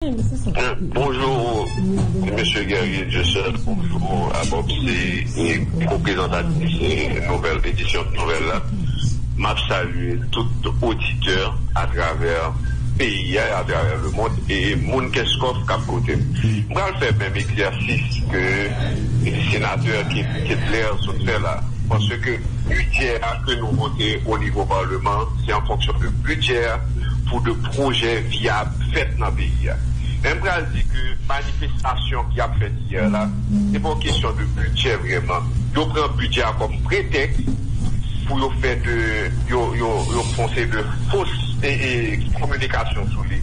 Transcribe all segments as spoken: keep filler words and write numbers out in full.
Bonjou, mesye Guerrier Dieuseul. Bonjou a Bob, se reprezantatif nouvèl, edisyon nouvèl la. M ap salye tout oditè atravè peyi a, atravè lemonn, e moun Kenskòf k ap koute m. M pral fè menm egzèsis ke senatè Ke-, Ketler sot fè la. Paske bidjè a ke nou vote o nivo palman, se an fonksyon de bidjè a pou de pwojè vyab fèt nan peyi a. Men m pral di ke manifestasyon ki ap fèt yè la, se pa yon kesyon de bidjè vrèman. Yo pran bidjè a kòm pretèks pou yo fè de, yo, yo, yo fè yon seri de fos e, e kominikasyon sou li.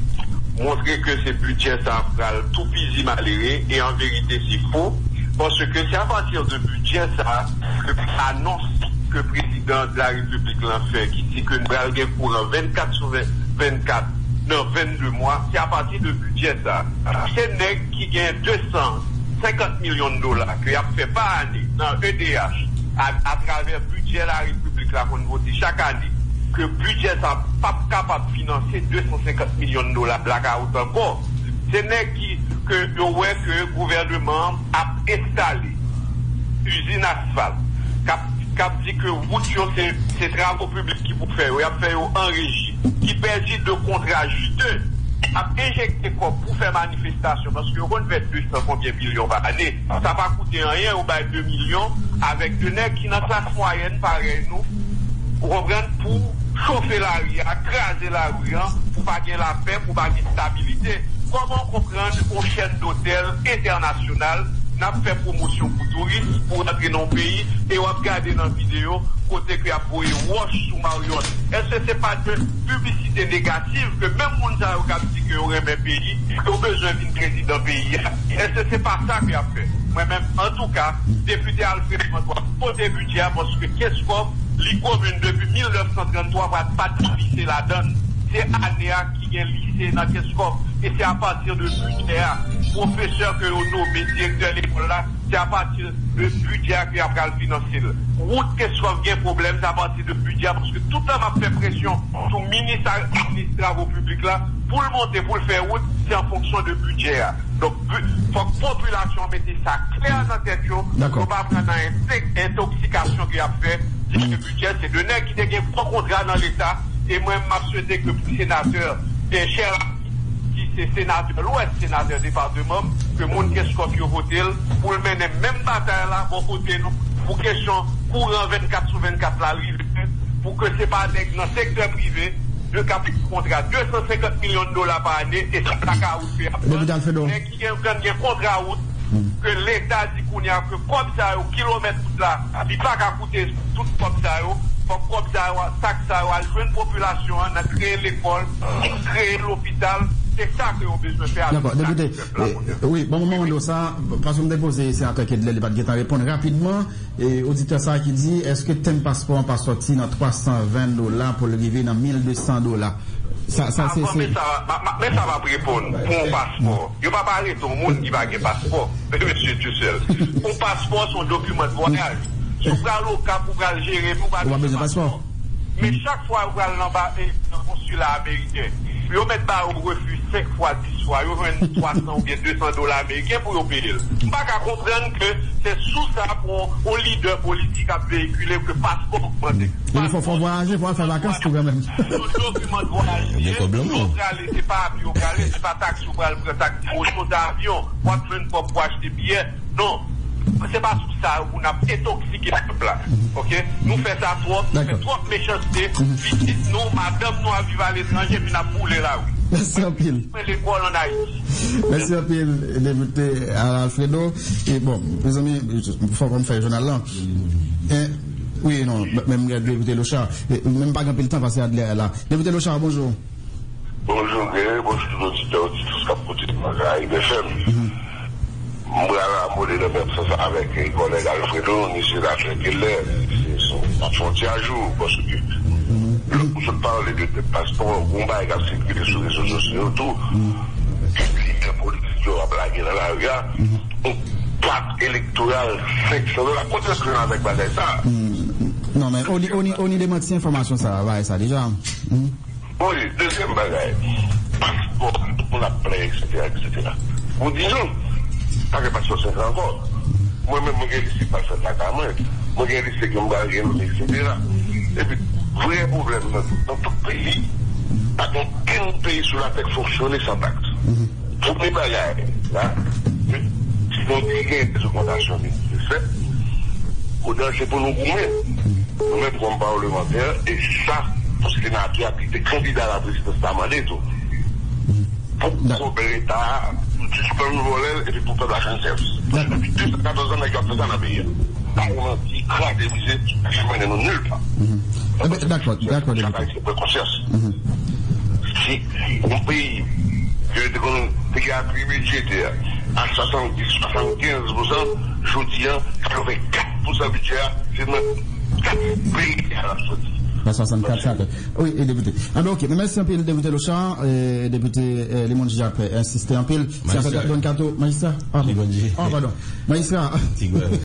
Montre ke se bidjè sa pral toupizi malere, e an verite se fo, paske se apati de bidjè sa ke anons ke prezidan de la repiblik lan fè, ki di ke n pral gen kouran vennkat sou vennkat nan vennde mwa, se apati de bidjè sa. Se nèg ki gen de san senkant milyon dola ke y ap fè pa ane nan E D H, a, atravè bidjè la repiblik la konn vote chak ane, ke bidjè sa p ap kapab finanse de san senkant milyon dola blakawout ankò. Se nèg ki, ke yo wè ke gouvènman an ap enstale izin asfalt, k ap, k ap di ke wout yo se, se travo piblik ki pou fè yo, y ap fè yo an reji, ki pèdi de kontra jite, ap enjekte kòb pou fè manifestasyon, paske yo konn fè de san konbyen milyon pa ane. Sa pa koute anyen, yo bay de milyon avèk de nèg ki nan klas mwayèn parèy nou, ou konprann, pou chofe lari a, kraze lari an, pou pa gen lapè, pou pa gen stabilite. Kòman w konprann yon chèn dotèl entènasyonal, n ap fè pwomosyon pou touris, pou rantre nan yon peyi, e w ap gade nan videyo kote ke y ap voye wòch sou Marriott? Èske se pa de piblisite negatif ke menm moun sa yo k ap di ke yo renmen peyi, yo bezwen vin prezidan peyi a? Èske se pa sa ke y ap fè? Mwen menm, antouka, depite Alfredo Antoine vote bidjè a paske Kenskòf, li komin depi mil nèf san tranntwa, pa, pa t gen lise ladan l. Se ane a ki gen lise nan Kenskòf. E se apati de bidjè a, pwofesè ke yo nome direktè lekòl la, se apati de bidjè a ke y ap pral finanse l. Wout Kenskòf gen pwoblèm, se apati de bidjè a, paske tout tan m ap fè presyon sou minis a, minis travo piblik la, pou l monte, pou l fè wout, se an fonksyon de bidjè a. Donk, bi-, fòk popilasyon an mete sa klè nan tèt yo, yo pa pran nan ente-, entoksikasyon ke y ap fè, di ke bidjè, se de nèg ki te gen gwo kontra nan Leta, e mwen, m ap swete ke senatè, e chè ki se senatè Lwès, senatè depatman m, ke moun Kenskòf yo vote l, pou l mennen menm batay la bò kote nou, pou kesyon kouran vennkat sou vennkat la rive, pou ke se pa nèg nan sektè prive, yo k ap kontra de san senkant milyon dola pa ane, e se blakawout ke y ap pran. Depite Alfredo. Nèg ki gen, gen, gen kontra wout, ke Leta di kounye a ke kòb sa yo, kilomèt wout la, li pa ka koute tout kòb sa yo, fòk kòb sa yo, taks sa yo al jwenn popilasyon an nan kreye lekòl, kreye lopital, se sa ke yo bezwen fè avèk taks pèp la. Dakò, depite, wi, bon, mwen mande w sa, paske m te poze senatè Kedlè, li pa t gentan reponn rapidman. E oditè sa a ki di, èske tenm paspò an pa sòti nan twa san ven dola pou l rive nan mil de san dola? Sa, sa se, avan, se men sa, ma, ma, men sa m ap reponn pou yon paspò. Yo pa pa arete yon moun ki pa gen paspò. Mesye Dieuseul, yon paspò se yon dokiman de vwayaj. Si w pral Okap, ou pral Jeremi, ou pa bezwen paspò. Men chak fwa ou pral nan ba, e, nan konsila ameriken, yo mèt ba ou refi senk fwa, dis fwa, yo jwenn twa san oubyen de san dola ameriken pou yo peye l. M pa ka konprann ke se sou sa pou yon, yon lidè politik ap veyikile ke paspò ogmante. Paspò, fò, fò vwayaje, fò al fè vakans tou kanmenm. Se yon dokiman de vwayaj li ye. Ou prale, se pa avyon ou prale, se pa taksi ou pral pran, taksi, moto, se avyon. W ap jwenn kòb pou achte biyè. Non, se pa sou sa pou n ap entoksike pèp la. Oke? Nou fè sa twòp, nou fè twòp mechanste. Pitit nou, madanm nou ap viv aletranje, epi n ap boule lari. Mèsi anpil. Mwen lekòl ann Ayiti. Mèsi anpil, depite Alfredo. E bon, mezanmi, fòk m fè jounal lan. E, wi, non, menm depite Lochard. E, menm pa gen anpil tan, paske Adler la. Depite Lochard, bonjou. Bonjou, Guerrier, bonjou tout oditè, oditris k ap koute Karayib F M. M pral amole nan menm sans avèk, eh, kòlèg Alfredo, ni senatè Keller, se, se, n ap fè yon ti ajou, paske lè ou sot pale de tèm paspò, gon bagay k ap sikile sou rezo sosyo yo tou, ke lidè politik yo ap lage nan lari a, yon kat elektoral senk san dola, kote èske n avèk bagay sa a? Non, men, ONI, ONI, ONI demanti enfòmasyon sa a, bagay sa deja. Wi, dezyèm bagay, paspò, N ap plenyen, etsetera, etsetera. Pou di nou, pa gen pase senk an ankò. Mwen menm, mwen gen lise k pral fèt lakay mwen. Mwen gen lise ke m pral gen, etsetera. Epi, vrè pwoblèm nan, nan tout peyi, pa gen okenn peyi sou latè k fonksyone san taks. Premye bagay la, si nou te gen dezogmantasyon ki te fèt, kounye a se pou nou goumen. Nou menm kòm palmantè, e se sa pou senatè a ki te kandida la prezidans la mande tou. Pou Da- gwo bèl Leta a, pou sispann vòlè l epi pou pèp la chanj sèvis. Dakò. Depi de san katòz an, nèg yo ap fè sa nan peyi a. Pa yon manti, kraze brize, ki mennen nou nil pa. Enben, dakò, dakò, Depite. Chak Ayisyen pran konsyans. Si yon peyi ke te konn te gen apui bidjetè a swasanndis, swasannkenz pousan, jodi a, katrevenkat pousan bidjè a, se nan kat peyi a l ap soti. Nan swasannkat sa fèt. Wi, e depite. Anben, oke. Men mèsi anpil, depite Lochard, e depite, e, Limond Jacques, e, ensiste anpil. Se afè Don Kato, majistra. Ah, bon. Ah, padon. Majistra.